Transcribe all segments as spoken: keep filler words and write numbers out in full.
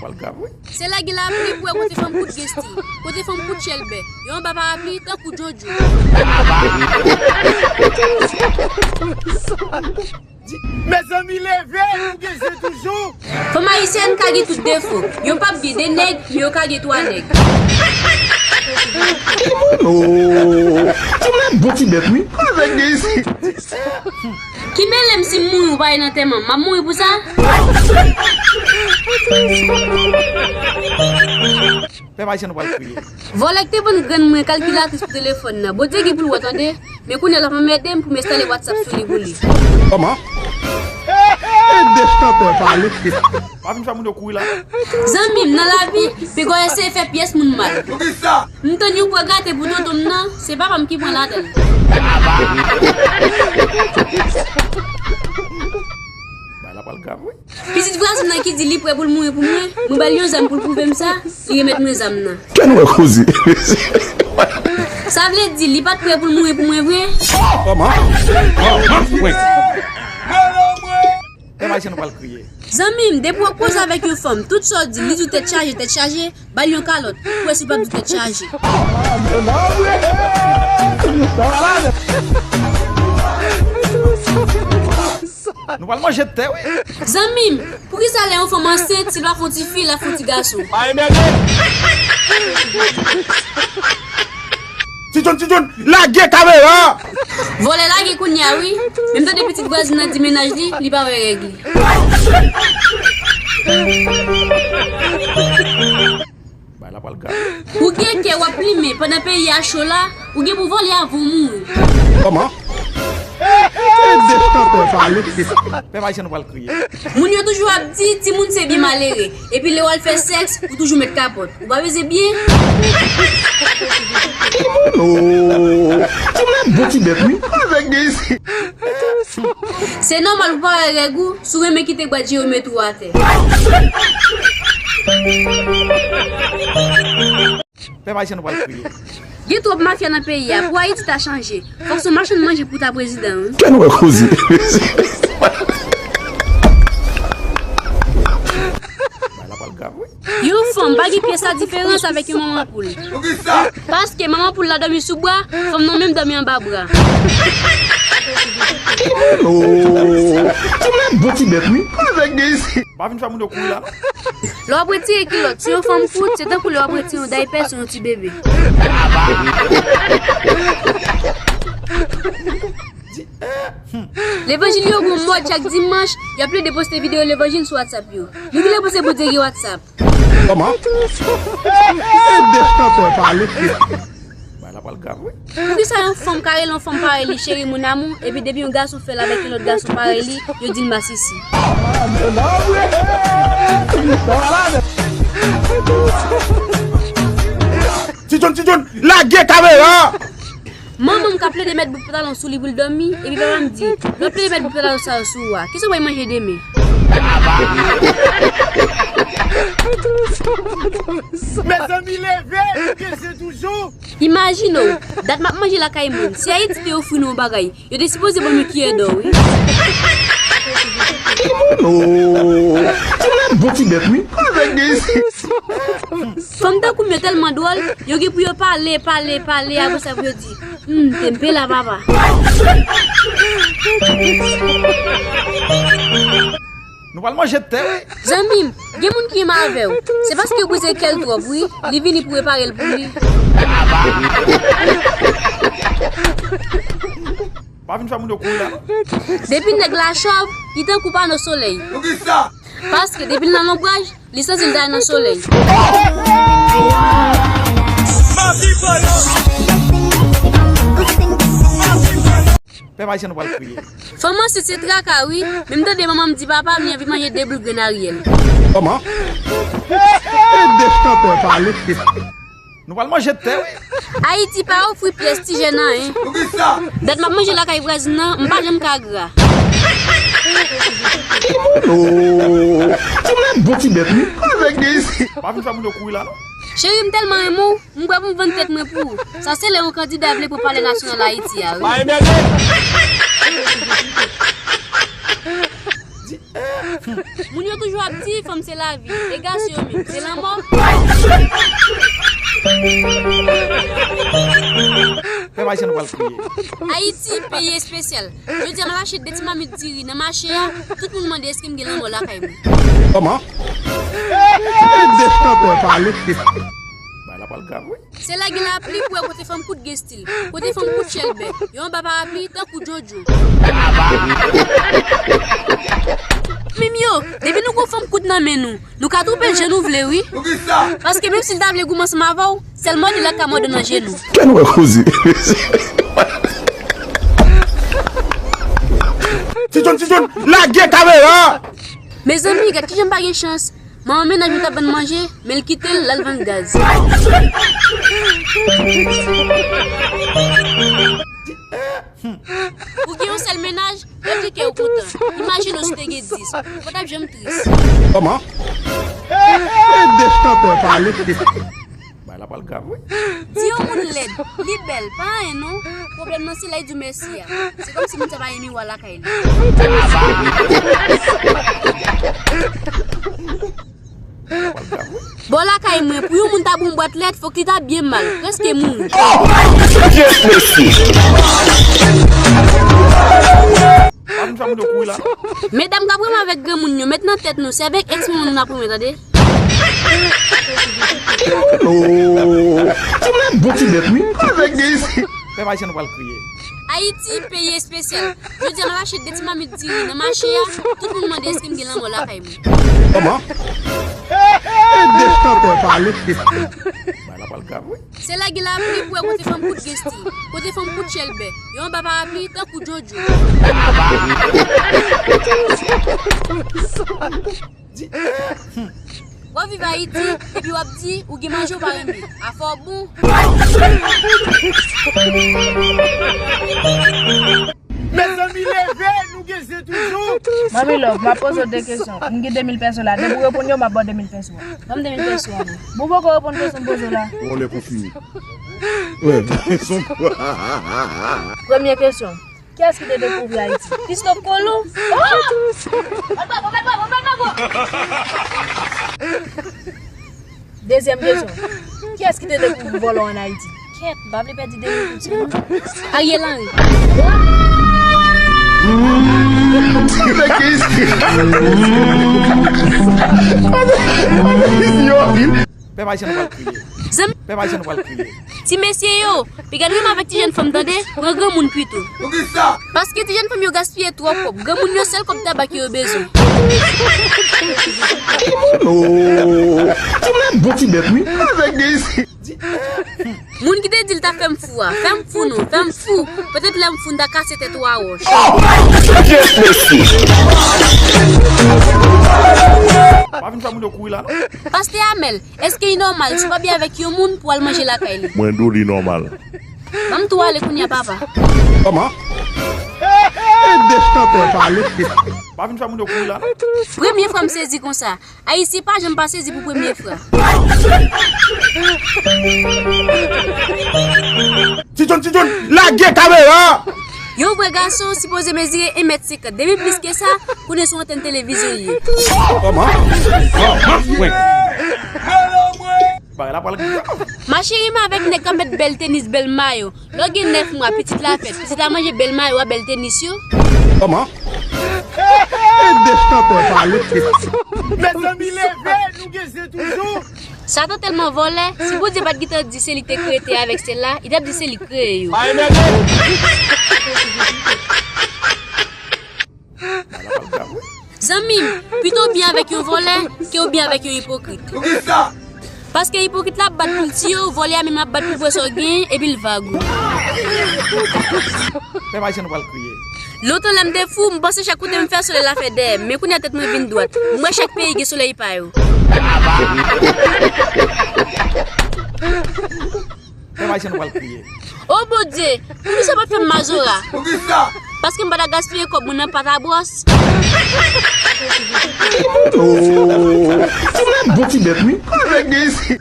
Pral grav, wi. Se lè gen lapli pou wè kote fanm kout gen stil, kote fanm kout chèlbè. Yo anba parapli tankou Jojo. Mezanmi, leve, nou gen je toujou. Fanm ayisyèn ka gen tout defo. Yo p ap gen de nèg, men yo ka gen twa nèg. Oh, ti mwen bon ti bèt, wi. Avèk gen isi. Ki mele m si m mouri ou pa ye nan antèman m, m ap mouri pou sa? Pèp ayisyen nou pral kriye. Vòlè k te vann grann mwen kalkilatris pou telefòn nan. Bondye gen pou l wè tande. Men kounye a l ap anmède m pou m enstale WhatsApp sou li pou li. Kòman? Ede chantè pale. Pa vin fè moun yo kouri la. Zanmi m, nan lavi, piga w eseye fè pyès moun mal. M tann yon pwa gate pou tonton m nan, se papa m ki pran ladan l. Bagay la pral grav, wi. Pitit vwazen nan ki di li prè pou l mouri pou mwen, mwen ba l yon zam pou l pwouve m sa, li remèt mwen zam nan. Kè nou wè koze. Sa vle di, li pa t prè pou l mouri pou mwen vre? Kòman? Kòman? Wi. Pèp ayisyen nou pral kriye. Zanmi m, depi w ap koze avèk yon fanm, tout sa w di, li di w tèt chaje, tèt chaje, ba l yon kalòt, pou wè si l p ap di w tèt chaje. Nou pral manje tè, wi. Zanmi m, poukisa lè yon fanm ansent, si l pa fè yon ti fi, l ap fè yon ti gason? Pa enmède. Ti John, Ti John, lage kamera! Vòlè lage kounye a, wi. Men m tande pitit vwazen nan di mennaj li, li pa wè règ li. Bagay la pral grav. Ou gen kè w ap plimen pandan peyi a cho la, ou gen pou vòlè avan w mouri. Kòman? Ede chantè pale. Pèp ayisyen nou pral kriye. Moun yo toujou ap di, timoun se byen malere. Epi lè w al fè sèks, ou toujou met kapòt. Ou pa peze byen? Oh, ti mwen bon ti bèt, wi. Avèk gen isi. Se nòmal pou pa wè règ ou, si w renmen kite bwat je yo met ou atè. Pèp ayisyen nou pral kriye. Gen twòp mafya nan peyi a. Pou Ayiti ta chanje, fòk se yon machann manje pou ta prezidan, wi. Kè nou wè koze. Bagay la pral grav, wi. Yon fanm pa gen pyès la diferans avèk yon manman poul. Paske manman poul la dòmi sou bra, fanm nan menm dòmi anba bra. Oh, ti mwen bon ti bèt, wi. Avèk gen isi. Pa vin fè moun yo kouri la, non. Lè w ap retire kilòt sou yon fanm kout, se tankou lè w ap retire yon daypè sou yon ti bebe. Levanjil yo gon mòd chak dimanch, y ap plede poste videyo levanjil sou WhatsApp yo. Nou ki lè panse Bondye gen WhatsApp? Kòman? Ede chantè pale. Bagay la pral grav, wi. Poukisa yon fanm ka rele yon fanm parèy li cheri mon amour, epi depi yon gason fè l avèk yon lòt gason parèy li, yo di l masisi? Ti John, Ti John, lage kamera! Manman m ka plede met bout pantalon sou li pou l dòmi, epi papa m di, lè w plede met bout pantalon sa yo sou ou a, kisa w pral manje demen? Mezanmi, leve, nou gen je toujou. Imajine w, dat m ap manje lakay moun. Si Ayiti te ofri nou yon bagay, yo te sipoze ban m yon kiyè dò, wi. Oh, ti mwen bon ti bèt, wi. Avèk gen isi. Fanm tankou m yo tèlman dwòl, yo gen pou yo pale, pale, pale, apre sa pou yo di, hmm, tempe la, papa. Nou pral manje tè, wi. Zanmi m, gen moun ki renmen avè w. Se paske w brize kè l twòp, wi. Li vini pou repare l pou li. Pa vin fè moun yo kouri la, non. Depi nèg la chòv, li tankou pano solèy. Poukisa? Paske depi l nan lonbraj, li santi l ta nan solèy. Pèp ayisyen nou pral kriye. Fanm ansent se traka, wi. Men m tande manman m di papa m li anvi manje de boul grenn Ariel. Kòman? Ede chantè pale. Nou pral manje tè, wi. Ayiti pa ofri pyès ti jèn anyen. Dat m ap manje lakay vwazin nan, m pa janm ka gra. Oh, ti mwen bon ti bèt, wi. Avèk gen isi. Pa vin fè moun yo kouri la, non. Cheri, m tèlman renmen w, m prè pou m vann tèt mwen pou ou. Sa se lè yon kandida vle pou palè nasyonal Ayiti a, wi. Pa enmède. Di, Moun yo toujou ap di fanm se lavi. E gason yo menm, se lanmò. Pèp Ayisyen, nou pral kriye. Ayiti, peyi espesyal. Jodi a, m al achte de ti mamit diri nan mache a, tout moun mande èske m gen lanmò lakay mwen. Kòman? Ede chantè pale. Bagay la pral grav, wi. Se la gen lapli pou wè kote fanm kout gen stil, kote fanm kout chèlbè, yo anba parapli tankou Jojo. Menm yo, depi nou gon fanm kout nan men nou, nou ka twoupe l jan nou vle, wi. Paske menm si l ta vle goumen ansanm avè w, sèl mòde l ak ka mòde nan jenou. Kè nou wè koze. Ti John, Ti John, lage kamera! Mezanmi, gad kijan m pa gen chans. Manman mennaj mwen t ap vann manje, men l kite l, l al vann gaz. Ou gen yon sèl mennaj, epi kè w kontan. Imajine w si w te gen dis, ou pa t ap janm tris. Kòman? Ede chantè pale. Bagay la pral grav, wi. Di yon moun lèd, li bèl, pa anyen non. Pwoblèm nan se lè l di w mèsi a. Se kòmsi moun sa pa gen miwa lakay li. Bò lakay mwen, pou yon moun ta ba w yon bwat lèt, fòk li ta byen mal, prèske mouri. Yes, mesye. Pa vin fè moun yo kouri la. Medam k ap renmen avèk granmoun yo, met nan tèt nou, se avèk èks manman nou n ap renmen, tande. Oh, ti moun bon ti bèt, wi. Avèk gen isi. Pèp Ayisyen, nou pral kriye. Ayiti, peyi espesyal. Jodi a, m al achte de ti mamit diri nan mache a, tout moun mande èske m gen lanmò lakay mwen. Kòman? Ede chantè pale. Bagay la pral grav, wi. Se la gen lapli pou wè kote fanm kout gen stil, kote fanm kout chèlbè, yo anba parapli tankou Jojo. W ap viv Ayiti, epi w ap di ou gen manje ou pa renmen. Afè w bon. Mezanmi, leve, nou gen zen toujou. Manmi Love, m ap poze w de kesyon. M gen de mil pèso la. Depi w reponn yo, m ap ba w de mil pèso a. Ban m de mil pèso a, non. Bon, poko reponn kesyon m poze w la. Bon, lè pou fini. Wè, kesyon. Premye kesyon. Kiyès ki te dekouvri Ayiti? Christophe Colomb? Oh! Dezyèm kesyon. Kiyès ki te dekouvri vòlò ann Ayiti? Kèt, m pa vle pèdi de minit sou nou. Ariel Henry. Pèp Ayisyen, nou pral kriye. Zanmi, pèp Ayisyen, nou pral kriye. Ti mesye yo, piga nou renmen avèk ti jèn fanm, tande, pran granmoun pito. Poukisa? Paske ti jèn fanm yo gaspiye twòp kòb. Granmoun yo sèl kòb tabak yo bezwen. Oh, ti moun bon ti bèt, wi. Avèk gen isi. Moun ki te di l t ap fè m fou a, fè m fou non, fè m fou. Petèt lè m fou, m ta kase tèt ou a wòch. Yes, mesye. Pa vin fè moun yo kouri la, non. Pastè Amèl, èske li nòmal si w pa byen avèk yon moun pou w al manje lakay li? Mwen di w li nòmal. Ban m tou ale kounye a, papa. Kòman? Ede chantè pale. Pa vin fè moun yo kouri la, non. Premye fwa m sezi konsa. Ayisyen pa janm pa sezi pou premye fwa. Ti John, Ti John, lage kamera! Yon vrè gason sipoze mezire en mèt senkant. Depi plis ke sa, konnen se yon antèn televizyon li ye. Kòman? Kòman? Bagay la pral grav. Macheri, m avèk nèg k ap met bèl tenis, bèl mayo. Lè w gen nèf mwa, pitit la fèt. Pitit la manje bèl mayo a, bèl tenis yo. Kòman? Ede chantè pale. Mezanmi, leve, nou gen zen toujou. Satan tèlman vòlè, si Bondye pa t gentan di se li ki te kreye tè a avèk syèl la, li t ap di se li k kreye yo. Pa enève. Zanmi m, pito w byen avèk yon vòlè ke w byen avèk yon ipokrit. Poukisa? Paske ipokrit la ap bat pou l tiye w, vòlè a menm ap bat pou l pran sa w genyen, epi l vag ou. Pèp Ayisyen, nou pral kriye. Lontan lè m te fou, m panse chak kote m fè, solèy la fè dèyè m. Men kounye a tèt mwen vin dwat. M wè chak peyi gen solèy pa yo. Pèp Ayisyen, nou pral kriye. O Bondye, poukisa w pa t fè m mazora? Poukisa? Paske m pa ta gaspiye kòb mwen nan pat a bwòs. Oh, ti moun bon ti bèt, wi. Avèk gen isi.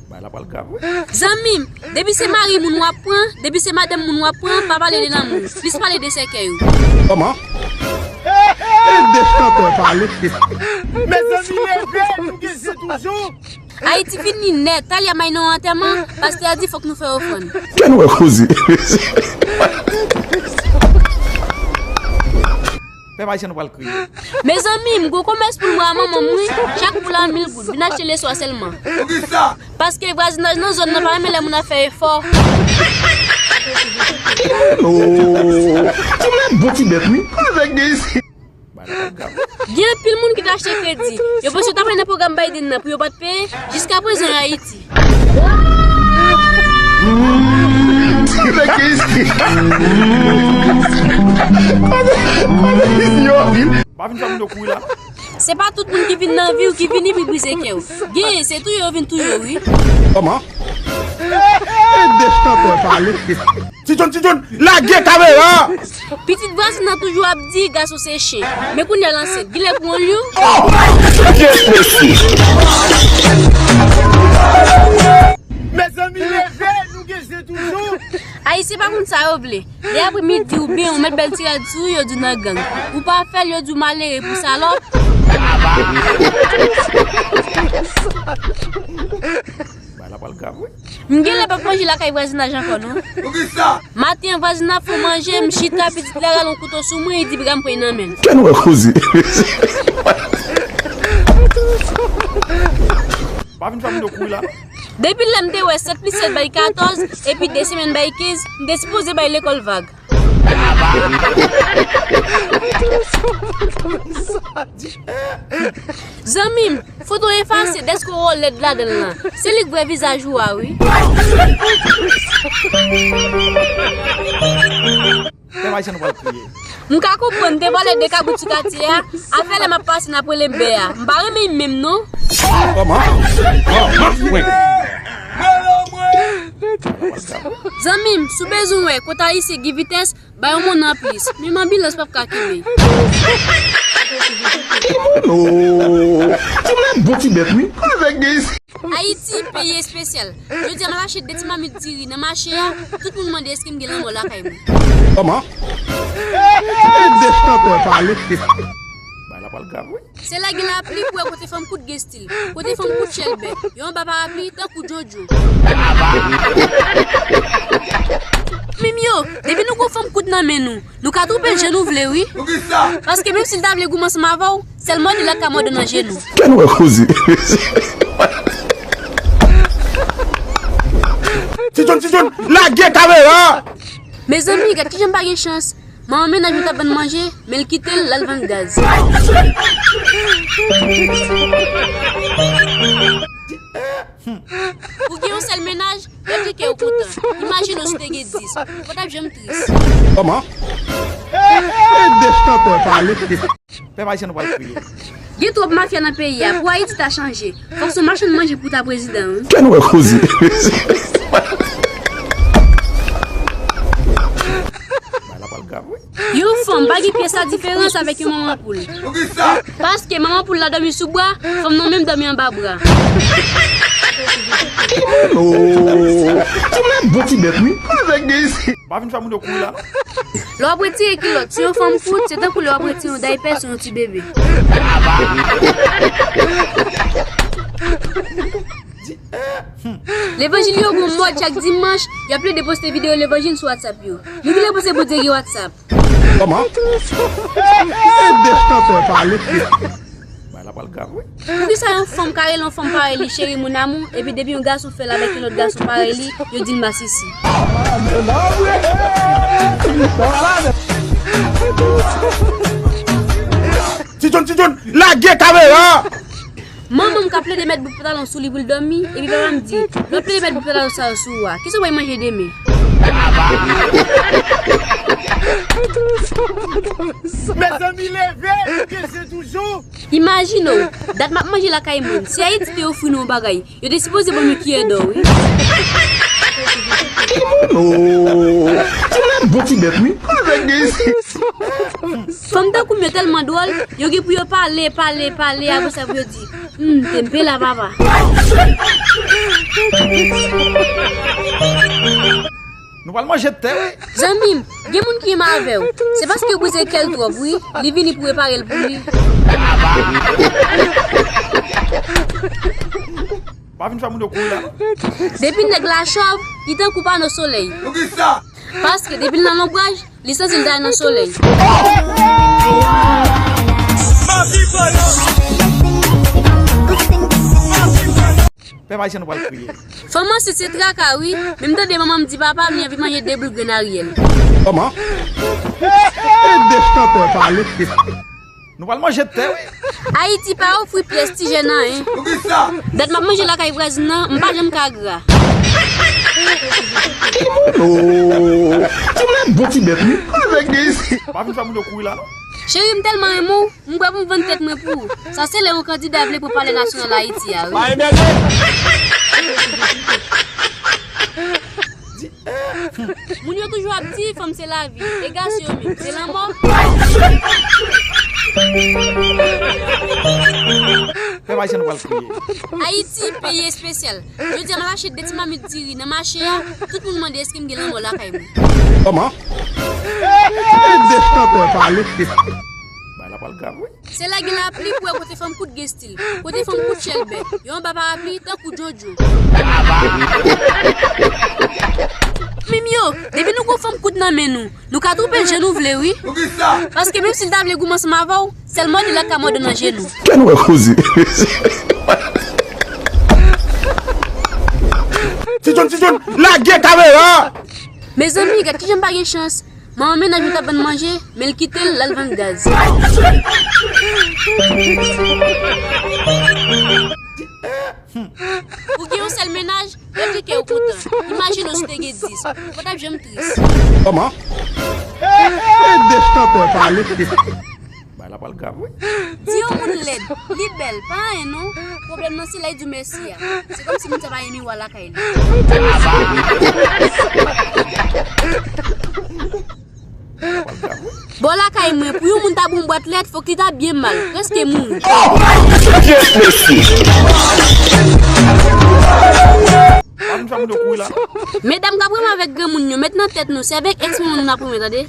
Bagay la pral grav, wi. Zanmi m, depi se mari moun w ap pran, depi se madanm moun w ap pran, pa pale de lanmou. Plis pale de sèkèy ou. Kòman? Dechantè pale. Mezanmi, leve, nou gen zen toujou. Ayiti fini nèt. Talè a may nan antèman, pastè a di fòk nou fè ofrann. Kè nou wè koze. Pèp ayisyen nou pral kriye. Mezanmi, m gwo komès pou mwen a manman m wi. Chak poul a mil goud. Vin achte leswa sèlman. Poukisa? Paske vwazinaj nan zòn nan pa renmen lè moun ap fè efò. Oh, ti mwen bon ti bèt wi. Avèk de isi. Gen anpil moun ki t achte kredi. Yo panse yo t ap al nan pwogram Biden nan pou yo pa t peye. Jiskaprezan yo Ayiti. Pa vin fè moun yo kouri la. Se pa tout moun ki vin nan vi w ki vini pou brize kè w. Genyen, se touye yo vin touye w, wi. Kòman? E dechantè pale. Ti John, Ti John, lage kamera! Pitit vwazen nan toujou ap di gason se chen. Men kounye a l ansent. Gilè pran l yo. Mezanmi, leve, nou gen zen toujou. Ayisyen pa konn sa yo vle. Lè apremidi oubyen ou met bèl ti rad sou ou, yo di w nan gang. Ou pa fè l, yo di w malere pou salòp. Bagay la pral grav, wi. M genlè p ap manje lakay vwazinaj ankò, non. Poukisa? Maten an, vwazin nan fè w manje, m chita, pitit la rale yon kouto sou mwen, li di piga m pran nan men l. Kè nou wè koze. Pa vin fè moun yo kouri la, non. Depi lè m te wè sèt plis sèt bay katòz, epi de semèn bay kenz, m te sipoze bay lekòl vag. Zanmi m, foto efase dèske w wè w lèd ladan l lan. Se li k vre vizaj ou a, wi. Pèp ayisyen nou pral kriye. M ka konprann, te vòlè de kabrit sou katye a, afè lè m ap pase n ap rele m bè a. M pa renmen l menm non. Kòman? Kòman? Zanmi m, si w bezwen wè kote ayisyen gen vitès, bay yon moun anplis. Menm anbilans p ap ka kenbe. Oh, ti mwen bon ti bèt wi. Avèk de isi. Ayiti, peyi espesyal. Jodi a m al achte de ti mamit diri nan mache a, tout moun mande èske m gen lanmò lakay mwen. Kòman? E dechantè pale. Bagay la pral grav, wi. Se lè gen lapli pou wè kote fanm kout gen stil. Kote fanm kout chèlbè. Yo anba parapli tankou Jojo. Menm yo, depi nou gon fanm kout nan men nou, nou ka twonpe l jan nou vle wi. Poukisa? Paske menm si l ta vle goumen ansanm avè w, sèl mòde l la k ka mòde w nan jenou. Kè nou wè koze. Ti John, Ti John, lage kamera! Mezanmi, gad kijan m pa gen chans. Manman mennaj mwen t ap vann manje, men l kite l, l al vann gaz. Ou gen yon sèl mennaj, gad ki kè w kontan. Imajine w si w te gen dis. Ou pa t ap janm tris. Kòman? E dechantè pale. Pèp ayisyen nou pral kriye. Gen twòp mafya nan peyi a. Pou Ayiti ta chanje, fòk se yon machann manje pou ta prezidan, wi. Kè nou wè koze. Bagay la pral grav, wi. Yon fanm pa gen pyès la diferans avèk yon manman poul. Poukisa? Paske manman poul la dòmi sou bra, fanm nan menm dòmi anba bra. Oh, ti mwen bon ti bèt, wi. Avèk de isi. Pa vin fè moun yo kouri la, non. Lè w ap retire kilòt sou yon fanm kout, se tankou lè w ap retire yon daypè sou yon ti bebe. Levanjil yo gon mòd, chak dimanch, y ap plede poste videyo levanjil sou WhatsApp yo. Nou genlè panse Bondye gen WhatsApp. Kòman? E dechantè pale. Bagay la pral grav, wi. Poukisa yon fanm ka rele yon fanm parèy li cheri mon amour, epi depi yon gason fè l avèk yon lòt gason parèy li, yo di l masisi? Ti John, Ti John, lage kamera! Manman m ka plede met bout pantalon sou li pou l dòmi, epi papa m di, lè w plede met bout pantalon sa yo sou ou a, kisa w pral manje demen? Mezanmi, leve, nou gen zen toujou. Imajine w, dat m ap manje lakay moun. Si Ayiti te ofri nou yon bagay, yo te sipoze ban m yon kiyè dò, wi. Oh, ti mwen bon ti bèt, wi. Avèk de isi. Fanm tankou m yo tèlman dwòl, yo gen pou yo pale, pale, pale, apre sa pou yo di, hmm, tempe la, papa. Nou pral manje tè, wi. Zanmi m, gen moun ki renmen avè w. Se paske w brize kè l twòp, wi. Li vini pou repare l pou li. Pa vin fè moun yo kouri la, non. Depi nèg la chòv, li tankou pano solèy. Poukisa? Paske depi l nan lonbraj, li santi l ta nan solèy. Pèp ayisyen, nou pral kriye. Fanm ansent se traka, wi. Men m tande manman m di papa m li anvi manje de boul grenn Ariel. Kòman? E de chantè pale. Nou pral manje tè, wi. Ayiti pa ofri pyès ti jèn anyen. Poukisa? Dat m ap manje lakay vwazin nan, m pa janm ka gra. Oh, ti moun bon ti bèt, wi. Pa vin fè moun yo kouri la, non. Cheri, m tèlman renmen w, m prè pou m vann tèt mwen pou ou. Sa se lè yon kandida vle pran palè nasyonal Ayiti a, wi. Moun yo toujou ap di fanm se lavi, e gason yo menm, se lanmò. Pèp ayisyen, nou pral kriye. Ayiti, peyi espesyal. Jodi a, m al achte de ti mamit diri nan mache a, tout moun mande èske m gen lanmò lakay mwen. Kòman? E de chantè pale. Bagay la pral grav, wi. Se lè gen lapli pou wè kote fanm kout gen stil, kote fanm kout chèlbè, yo anba parapli tankou Jojo. Menm yo, depi nou gon fanm kout nan men nou, nou ka twoupe l jan nou vle, wi. Poukisa? Paske menm si l ta vle goumen ansanm avè w, sèl mòde l la ka mòde w nan jenou. Fè nou wè koze. Ti John, Ti John, lage kamera! Mezanmi, gad kijan m pa gen chans. Manman mennaj mwen t ap vann manje, men l kite l, l al vann gaz. Ou gen yon sèl mennaj, epi kè w kontan. Imajine w si w te gen dis. Ou pa t ap janm tris. Kòman? E de chantè pale. Bagay la pral grav, wi. Di yon moun lèd, li bèl, pa anyen non. Pwoblèm nan se lè l di w mèsi a. Se kòmsi moun sa pa gen miwa lakay li. Bò lakay mwen, pou yon moun ta ba w yon bwat lèt, fòk li ta byen mal, prèske mouri. Pa vin fè moun yo kouri la, non. Medam k ap renmen avèk granmoun yo, met nan tèt nou, se avèk èks manman nou n ap renmen, tande.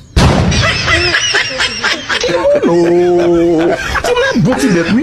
Oh, ti moun bon ti bèt, wi.